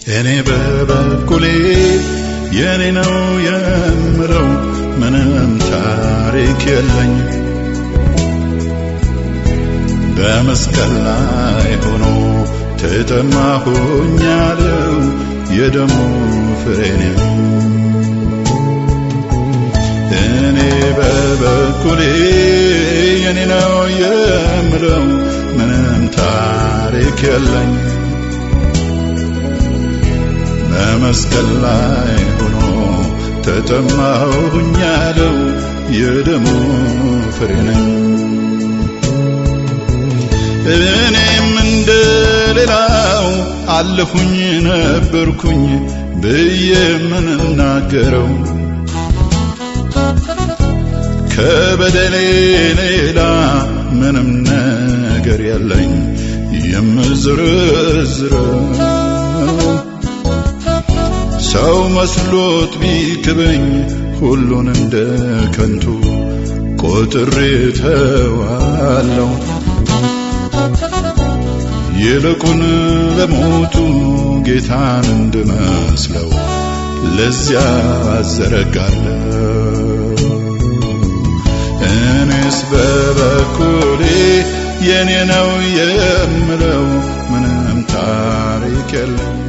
እኔ በበኩሌ የኔ ነው የምለው ምንም ታሪክ የለኝ። በመስቀል ላይ ሆኖ ተጠማሁኝ ያለው የደሙ ፍሬ ነኝ። እኔ በበኩሌ የኔ ነው የምለው ምንም ታሪክ የለኝ። በመስቀል ላይ ሆኖ ተጠማሁኝ ያለው የደሙ ፍሬ ነኝ። እኔም እንደ ሌላው አለሁኝ ነበርኩኝ ብዬ የምናገረው ከበደሌ ሌላ ምንም ነገር የለኝ የምዝርዝረው። ሰው መስሎት ቢክበኝ ሁሉን እንደ ከንቱ ቆጥሬ ተዋለው። ይልቁን ለሞቱ ጌታን እንድመስለው ለዚያ አዘረጋለሁ። እኔስ በበኩሌ የኔ ነው የምለው ምንም ታሪክ የለኝ።